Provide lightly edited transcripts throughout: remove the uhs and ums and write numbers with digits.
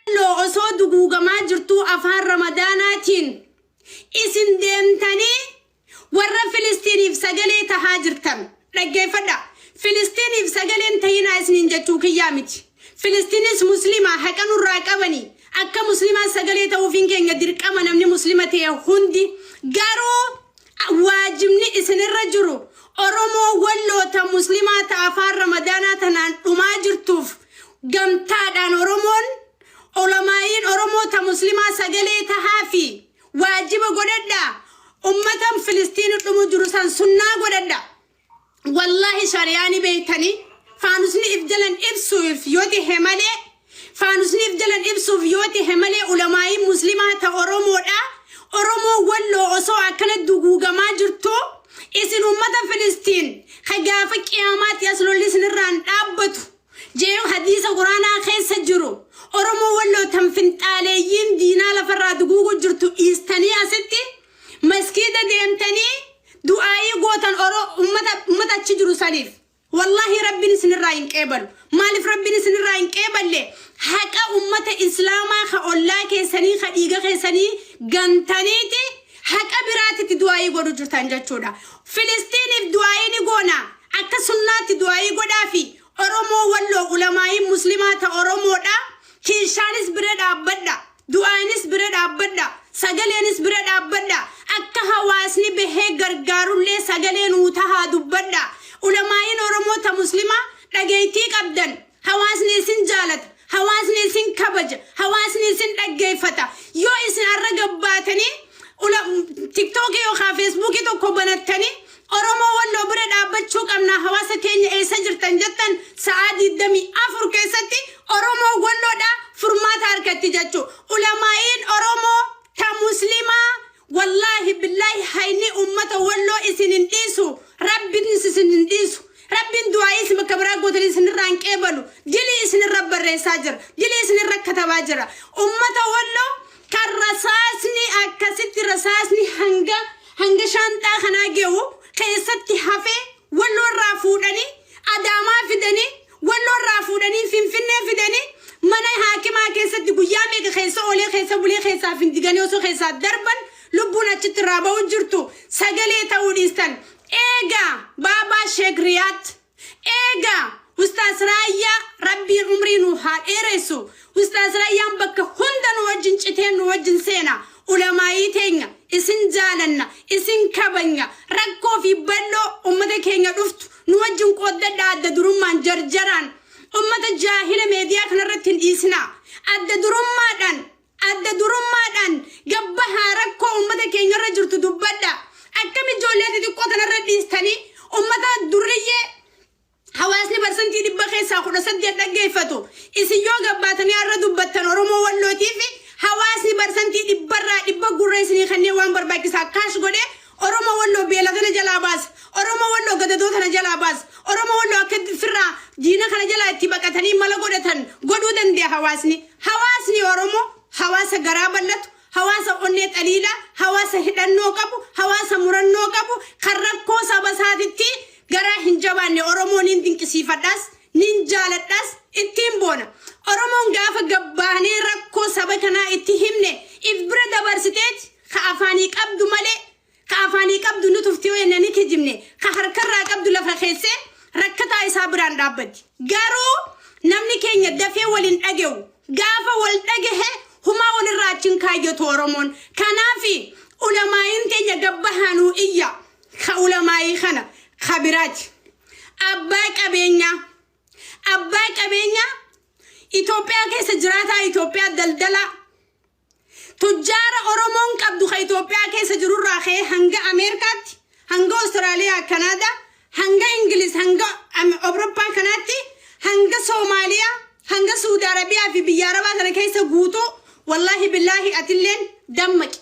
Walloo osoo duguugamaa jirtuu afaan Ramadaanaatiin isin deemtanii warra Filistiiniif sagalee tahaa jirtan. Dhaggeeffadha. Filistiiniif sagaleen tahinaa isiniin jechuu kiyyaa miti. Filistiinis Muslima haqa nurraa qabani. Akka Muslimaa sagalee ta'uufiin keenya dirqama namni Muslima ta'e hundi. Garuu waajibni isinirra jiru Oromoo Walloo ta Muslimaa ta afaan Ramadaanaa tanaan dhumaa jirtuuf gamtaadhaan Oromoon Ulamaa'iin Oromoo ta Muslimaa sagalee tahaa fi waajiba godhadha. Ummata Filistiin dhumu jiru san sunnaa godhadha. Wallaahi shari'aa ni beektanii faanusni if jalan ibsuuf yoo tahe malee faanusni if jalan ibsuuf yoo tahe malee ulamaa'iin Muslimaa ta Oromoodha. Oromoo Walloo osoo akkana duguugamaa jirtu isin ummata Filistiin ka gaafa qiyaamaatti as lolli isinirraan dhaabbatu jee hadiisa quraanaa keessa jiru Oromoo Walloo tan finxaaleeyyiin diinaa lafarraa duguugu jirtu dhiistanii asitti maskiida deemtanii du'aayii gootan oro ummata ummata achi jiru saniif. Wallaahi Rabbiin isinirraa hin qeebalu. Maaliif Rabbiin isinirraa hin qeeballe? Haqa ummata Islaamaa ka ollaa keessanii ka dhiiga keessanii gantaniiti haqa biraatitti du'aayii godhu jirtan jechuudha. Filistiiniif du'aayii ni goona. Akka sunnaatti du'aayii godhaafi Oromoo Walloo ulamaayiin Muslimaa ta Oromoodha. Kiishaanis bira dhaabbadha. Du'aanis bira dhaabbadha. Sagaleenis bira dhaabbadha. Akka hawaasni bahee gargaarullee sagalee nuu tahaa dubbadha. Ulamaayiin Oromoo ta Muslimaa dhageettii qabdan. Hawaasni isin jaalata. Hawaasni isin kabaja. Hawaasni isin dhaggeeffata. Yoo isin arra gabbaatanii TikTokii yookaan Facebookii tokko banattanii Oromoo Walloo bira dhaabbachuu qabna hawaasa keenya eessa jirtan jettan sa'aa 24 keessatti Oromoo Walloodha furmaata harkatti jechuu. Ulamaa'iin Oromoo ta Muslimaa wallaahi billaahi hayni ummata Walloo isin hin dhiisu. Rabbiin isin hin dhiisu. Rabbiin du'aa'ii isin bakka biraa gootanii isinirraa hin qeebalu. Dilii isinirra barreessaa jira. Dilii isinirra katabaa jira. Ummata Walloo kan rasaasni akkasitti rasaasni hanga hanga shaanxaa kanaa ge'u keessatti hafee Walloo irraa fuudhanii Adaamaa fidanii Walloo irraa fuudhanii Finfinnee fidanii mana haakimaa keessatti guyyaa meeqa keessa oolee keessa bulee keessaa findiganii osoo keessaa darban lubbuun achitti irraa ba'u jirtu sagalee ta'uu dhiistan. Eegaa Baabaa Sheek Riyaad, eegaa Ustaaz Raayyaa, Rabbiin umrii nu haa dheeressu. Ustaaz Raayyaan bakka hunda nu wajjin citee nu wajjin seena. Ulamaayii teenya isin jaalanna, isin kabanya. Rakkoo fi bal'oo ummata keenya dhuftu nu wajjin qooddadha adda durummaan jarjaraan. Ummata jaahila meediyaa kanarratti hin dhiisinaa. Adda durummaadhaan Adda durummaadhaan gabbahaa rakkoo uummata keenyarra jirtu dubbadha. Akkam ijoollee xixiqqoo tanarra dhiistanii uummata durriyyee hawaasni 100% keessaa 18 dhaggeeffatu. Isin yoo gabbaatanii har'a dubbattan Oromoo Wallootii fi hawaasni 100% gurra isinii kanneen waan barbaachisaa kaash godhee Oromoo Walloo beela tana jalaa baasa. Oromoo Walloo gadadoo tana jalaa baasa. Oromoo Walloo akka firraa diina kana jalaa itti baqatanii mala godhatan godhuu danda'a hawaasni. Hawaasni Oromoo hawaasa garaa bal'atu, hawaasa onnee xaliilaa, hawaasa hidhannoo qabu, hawaasa murannoo qabu, kan rakkoo saba isaatitti garaa hin jabaanne Oromoo niin dinqisiifadhaas, niin jaaladhaas, ittiin boona. Oromoon gaafa gabbaanee rakkoo saba kanaa itti himne if bira dabarsiteeti ka afaanii qabdu malee ka afaanii qabdu nu tufti yoo jenne ni kijibne, ka harkarraa qabdu lafa keessee rakkataa isaa biraan dhaabbatti. Garuu namni keenya dafee wal hin dhage'u. Gaafa wal dhagahe humaa walirraa achi hin kaayyatu Oromoon. Kanaafi ulamaa'iin teenya gabbahaa nuu iyya. Ka ulamaa'ii kana ka biraati. Abbaa qabeenyaa. Abbaa qabeenyaa Itoophiyaa keessa jiraataa Itoophiyaa daldalaa. Tujjaara Oromoon qabdu ka Itoophiyaa keessa jirurraa ka'ee hanga Ameerikaatti, hanga Austraaliyaa, Kanaadaa, hanga Ingiliz, hanga Awurooppaa kanaatti, hanga Soomaaliyaa, hanga Suudi Arabiyaa fi biyya Arabaa kana keessa guutuu wallaahi billaahi atilleen dammaqi.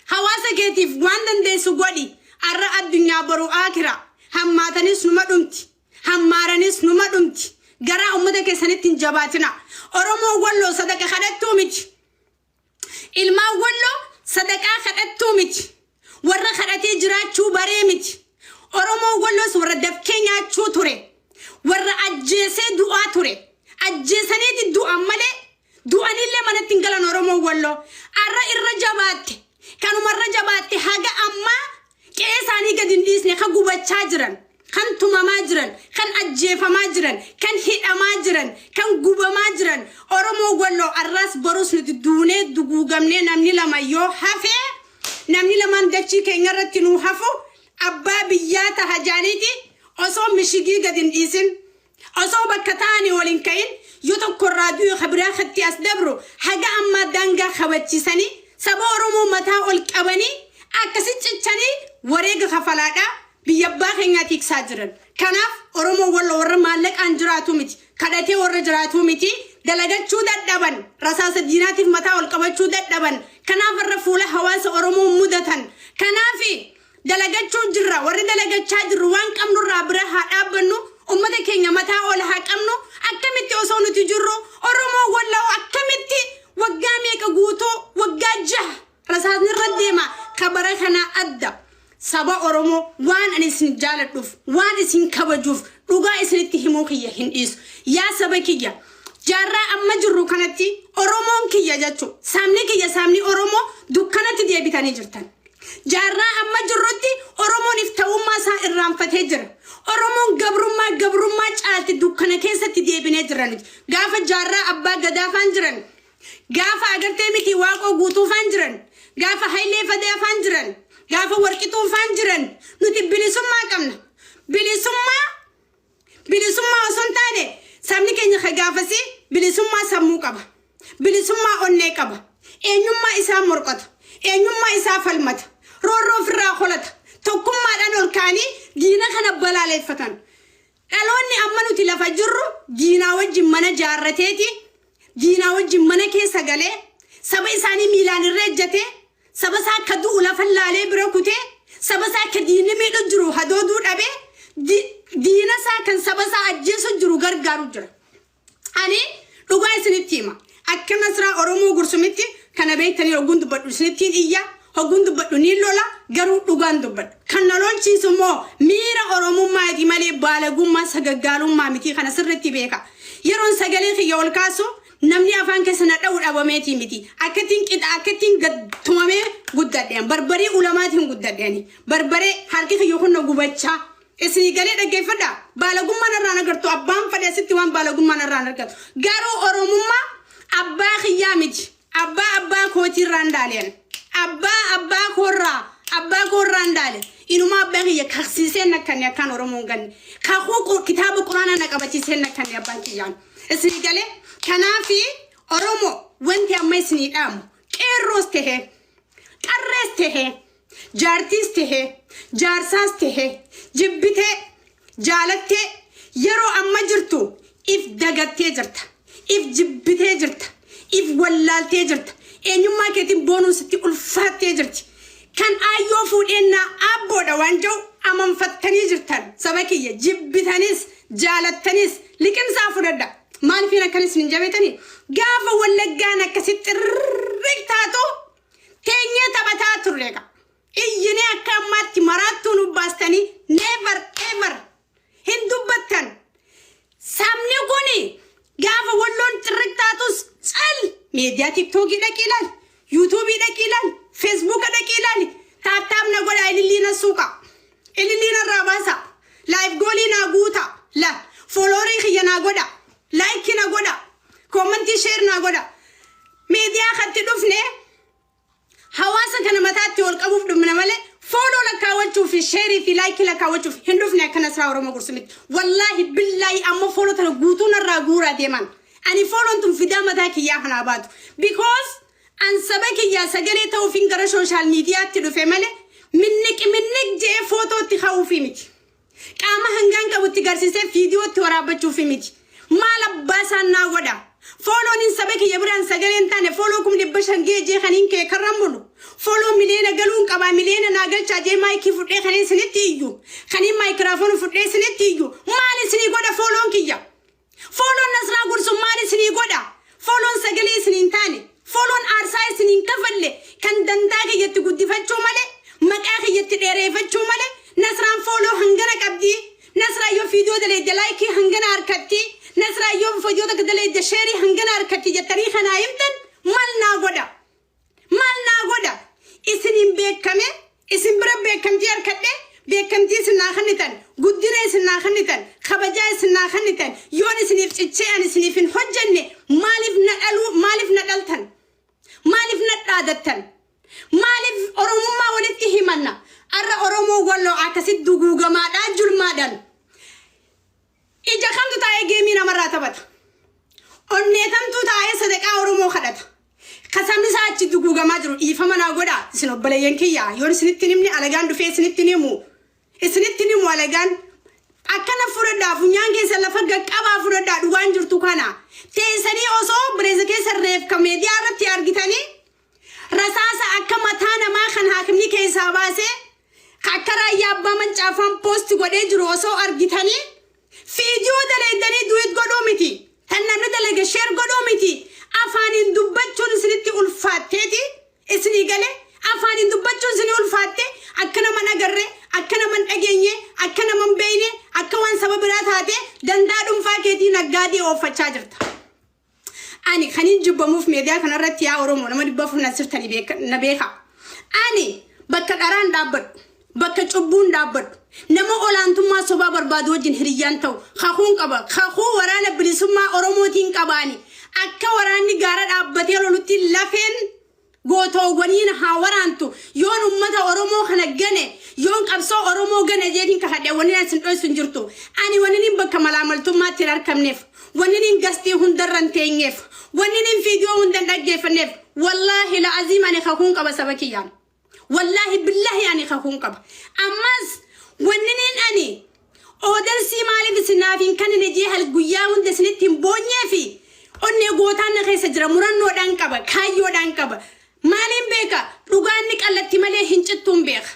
Hawaasa keetiif waan dandeessu godhi. Arra addunyaa boru aakira. Hammaatanis numa dhumti. Hammaaranis numa dhumti. Garaa ummata keessanitti hin jabaatina. Oromoon Walloo sadaqa kadhattuu miti. Ilmaan Walloo sadaqaa kadhattuu miti. Warra kadhatee jiraachuu baree miti. Oromoon Walloos warra dafkee nyaachuu ture. Warra ajjeesee du'aa ture. Ajjeesaniiti du'an malee. Du'anillee manatti hin galan Oromoon Walloo. Arra irra jabaatte. Kanumarra jabaatte haga ammaa qe'ee isaanii gadi hin dhiisne kan gubachaa jiran, kan tumamaa jiran, kan ajjeefamaa jiran, kan hidhamaa jiran, kan gubamaa jiran. Oromoo Walloo arraas borus nuti duunee duguugamnee namni lama yoo hafee, namni lamaan dachii keenya irratti nuu hafu abbaa biyyaa taha jaaniiti osoo mishigii gadi hin dhiisin, osoo bakka ta'anii ol hin ka'in, yoo tokko irraa du'e ka biraa katti as dabru haga ammaa daangaa kabachiisanii saba Oromoo mataa ol qabanii akkasi cichanii wareega kafalaadhaa biyya abbaa keenyaa tiksaa jiran. Kanaaf Oromoo Walloo warra maallaqaan jiraatu miti. Kadhatee warra jiraatu miti. Dalagachuu dadhaban. Rasaasa diinaatiif mataa ol qabachuu dadhaban. Kanaaf warra fuula hawaasa Oromoo mudatan. Kanaaf dalagachuu jirra. Warri dalagachaa jirru waan qabnurraa bira haa dhaabbannu. Ummata keenya mataa ol haa qabnu. Akkamitti osoo nuti jirru Oromoo Walloo akkamitti waggaa meeqa guutuu, waggaa 6 rasaasni irra deema? Kabara kanaa adda. Saba Oromoo, waan ani isin jaaladhuuf, waan isin kabajuuf, dhugaa isinitti himuu kiyya hin dhiisu. Yaa saba kiyya, jaarraa amma jirru kanatti Oromoon kiyya jechuun sabni kiyya, sabni Oromoo, dukkanatti deebitanii jirtan. Jaarraa amma jirrutti Oromoon if ta'ummaa isaa irraanfatee jira. Oromoon gabrummaa gabrummaa caalti dukkana keessatti deebinee jirra nuti. Gaafa jaarraa abbaa gadaafaan jiran, gaafa agartee miti Waaqoo Guutuufaan jiran, gaafa Hayilee Fadaafaan jiran, gaafa Warqixuufaan jiran, nuti bilisummaa qabna. Bilisummaa osoo hin taane, sabni keenya ka gaafasii bilisummaa sammuu qaba. Bilisummaa onnee qaba. Eenyummaa isaa morqata. Eenyummaa isaa falmata. Roorroo ofirraa kolata. Tokkummaadhaan ol ka'anii diina kana balaaleffatan. Dhaloonni amma nuti lafa jirru diinaa wajjin mana jaarrateeti. Diinaa wajjin mana keessa galee, saba isaanii miilaan irra ejjatee, saba isaa akka du'u lafa laalee bira kutee, saba isaa akka diinni miidhu jiru hadooduu dhabee, diina isaa kan saba isaa ajjeesu jiru gargaaru jira. Ani dhugaa isinitti hima. Akka Nasraa Oromoo Gursumitti kana beektanii, hogguun dubbadhu isinittiin iyya, hogguun dubbadhu ni lola, garuu dhugaan dubbadha. Kan na lolchiisu immoo miira Oromummaati malee baalagummaa sagaggaalummaa miti, kana sirriitti beeka. Yeroon sagalee kiyya ol kaasu namni afaan keessa na dha'u dhabameetii miti. Akkattiin qixa akkattiin gad tumamee guddadhe. Barbarii ulamaatiin guddadhe ani. Barbaree harki kiyya kun na gubachaa. Isinii galee, dhaggeeffadha. Baalagummaan irraan agartu, abbaan fedhe asitti waan baalagummaan irraan argatu. Garuu Oromummaa abbaa kiyyaa miti. Abbaa abbaa kootii irraan dhaaleen. Abbaa abbaa koorraa, abbaa koorraan dhaale. Inumaa abbaa kiyya kaksiiseen akkanni akkaan Oromoon ganne. Kakuu kitaaba quraanaa na qabachiiseen akkanni abbaan kiyyaan. Isinii galee, kanaafi Oromoo, wanti amma isinii dhaamu, qeerroos tahee, qarrees tahee, jaartiis tahee, jaarsaas tahee, jibbitee jaalattee, yeroo amma jirtu if dagattee jirta, if jibbitee jirta, if wallaaltee jirta, eenyummaa keetiin boonuun sitti ulfaattee jirti. Kan aayyoo fuudheennaa aabboodha waan jedhu amanfattanii jirtan. Saba kiyya, jibbitanis jaalattanis liqimsaa fudhadha. Maaliifin akkan isin hin jabeetanii? Gaafa Wallaggaan akkasitti xirriq taatu teenyee taphataa turre qa. Iyyinee akka ammaatti maraattuu nu baastanii never ever hin dubbattan. Sabni kuni gaafa Walloon xirriq taatus cal miidiyaa TikTokii dhaqii ilaali, YouTubeii dhaqii ilaali, Facebooka dhaqii ilaali. Tap tap na godhaa, ilillii na suuqa. Ilillii narraa baasa. Live goalii naa guuta. La followerii kiyya naa godha. Likeii na godha. Commentii share naa godha. Miidiyaa katti dhufne hawaasa kana mataatti ol qabuuf dhumna malee follow lakkaawwachuu fi shareii fi likeii lakkaawwachuuf hin dhufne akka Nasraa Oromoo Gursumitti. Wallaahi billaahi, amma follow tana guutuu narraa guuraa deeman. Ani follown tun fidaa mataa kiyyaa kanaa baatu. Because an saba kiyyaa sagalee ta'uufin gara social mediatti dhufe malee minniqi minniq je'ee footootti ka'uufi miti. Qaama hangaan qabutti garsiisee viidiyootti waraabbachuufi miti. Maal abbaa isaan naa godha? Followniin saba kiyya biraan sagalee hin taane, follow 500,000 geejee kaniin kee karran bulu. Follow miliyoona galuun qabaa, miliyoona naa galchaa jee maayikii fudhee kaniin isinitti iyyu. Kaniin maayikiraafoon fudhee isinitti iyyu. Maal isinii godha follown kiyya? Follown Nasraa Gursum maal isinii godha? Follown sagalee isinii hin taane. Follown aarsaa isinii hin kafalle, kan dantaa kiyyatti guddifachuu malee, maqaa kiyyatti dheereeffachuu malee, Nasraan follow hangana qabdii. Nasraa yoo viidiyoo daleedde likeii hangana harkatti. Nasraa yoo viidiyoo takka daleedde shareii hangana harkatti jettanii kanaa beekame, isin bira beekamtii harkadhe, beekamtii isin naa kennitan, guddina isin naa kennitan, kabajaa isin naa kennitan, yoon isiniif cichee ani isiniif hin hojjenne, maaliif na dhaluu, maaliif na dhaltan, maaliif na dhaadattan, maaliif Oromummaa walitti himanna? Arra Oromoo Walloo akkasitti duguugamaadhaa julmaadhaan ija kamtu taa'ee geemii namarraa taphata? Onneetamtuu taa'ee sadaqaa Oromoo kadhata? Kasabni isaa achi duguugamaa jiru. Dhiifama naa godhaa, isin obboleeyyan kiyya, yoon isinitti hin himne alagaan dhufee isinitti hin himu. Isinitti hin himu alagaan. Akkana fudhadhaa, funyaan keessa lafa gaqqabaa fudhadhaa, dhugaan jirtu kana. Teessanii osoo obboleessa keessa reefka meediyaa irratti argitanii, rasaasa akka mataa namaa kan haakimni keessaa baasee akka Raayyaa Abbaa Mancaafaan post godhee jiru osoo argitanii, fiidiyoo daleeddanii duet godhuu miti. Tan namni dalage share godhuu miti. Afaaniin dubbachuun isinitti ulfaatteeti isinii galee, afaaniin dubbachuun isinii ulfaatte, akka nama agarre, akka nama hin dhageenye, akka nama hin beekne, akka waan saba biraa taate dandaa dhuunfaa keetii naggaadee ooffachaa jirta. Ani kanin jibbamuuf miidiyaa kanarratti, yaa Oromoo nama 400 na sirtanii na beeka. Ani bakka dharaan dhaabbadhu, bakka cubbuun dhaabbadhu, nama olaantummaa sobaa barbaadu wajjin hiriyyaan ta'u kakuun qaba. Kakuu Waraana Bilisummaa Oromootiin qabaani. Akka waraanni gaara dhaabbatee lolutti lafeen gootoowwaniin haa waraantu. Yoon ummata Oromoo kana gane, yoon qabsoo Oromoo gane jeetiin kakadhe, wanni ani isin dhoysu hin jirtu. Ani wanni niin bakka malaamaltummaatti hin argamneef, wanni niin gastii hundarra hin teenyeef, wanni niin fiidiyoo hunda hin dhaggeeffanneef, wallaahi la'aziim, ani kakuun qaba saba kiyyaan. Wallaahi billaahi, ani kakuun qaba. Ammas wanni niin ani oodensii maaliif isinaaf hin kennine jee hal guyyaa hunda isinitti hin boonyeefi, onnee gootaan na keessa jira, murannoodhaan qaba, kaayyoodhaan qaba. Maaliin beeka? Dhugaan ni qallatti malee hin cittuun beeka.